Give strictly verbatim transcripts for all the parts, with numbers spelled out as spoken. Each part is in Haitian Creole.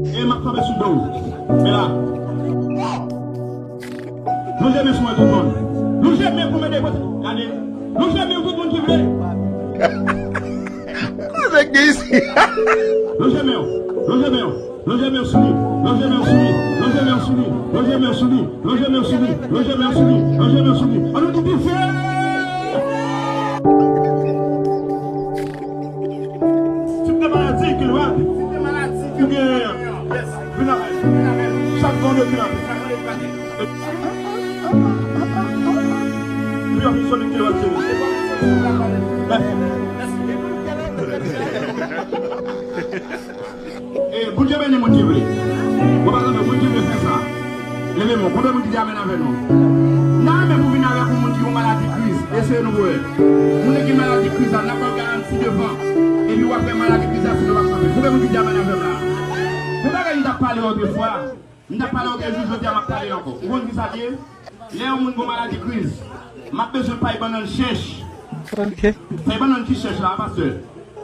E m ap kanpe sou do w. Men la. Lonje men sou mwen tout moun. Lonje men pou m ede kote. Gade. Lonje men tout moun ki vle. Kote nèg gen isi? Lonje men w. Lonje men w. Lonje men w sou li. Lonje men w sou li. Lonje men w sou li. Lonje men w sou li. Lonje men w sou li. Lonje men w sou li. Lonje men w sou li. An nou di dife! Tip de maladi ke l ap. Ou gen. Vin avè l. Chak vandredi l ap. Epi yon solid ke l ap. E, Bondye beni moun ki vle. Ou pa tande, moun ki vle fè sa. Leve men w. Konbyen moun ki di amèn avè nou? N a renmen pou vin avèk yon moun ki gen maladi kriz. Eseye nou pou wè. Moun ki gen maladi kriz la, n ap ba w garanti devan. Epi w ap wè maladi kriz la, si nou p ap kanpe. Konbyen moun ki di amèn avè m la? Yon bagay m t ap pale otrefwa. M t ap pale otrejou, jodi a m ap pale ankò. Ou konn ki sa l ye? Lè yon moun gen maladi kriz, m ap bezwen pay bannann chèch. Ok. Fèy bannann ki chèch la, pastè.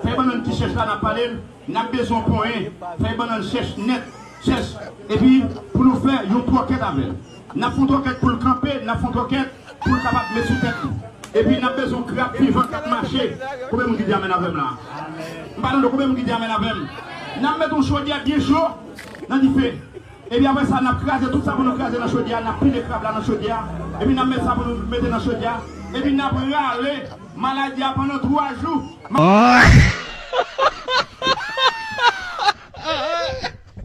Fèy bannann ki chèch la, n ap pale l. N ap bezwen ponyen, fèy bannann chèch nèt, chèch. Epi, pou nou fè yon twòkèt avè l. N ap fè yon twòkèt pou l kanpe, n ap fè yon twòkèt pou l kapab met sou tèt li. Epi, n ap bezwen yon krab vivan k ap mache. Konbyen moun ki di amèn avè m la? M pa tande konbyen moun ki di amèn avè m. N ap met yon chodyè byen cho nan dife. Epi apre sa, n ap kraze tout sa pou nou kraze nan chodyè a, n ap pile krab la nan chodyè a. Epi n ap met sa pou nou mete nan chodyè a. Epi n ap rale maladi a pandan twa jou.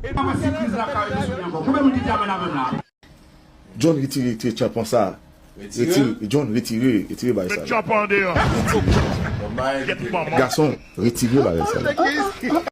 Epi apre si kriz la ka rete sou li ankò. Konbyen moun ki di amèn avè m la? John, retire, retire tchanpan sa. Retire? Retire, John, retire, retire bagay sa. Met tchanpan an deyò. Kèt manman. Gason, retire bagay sa.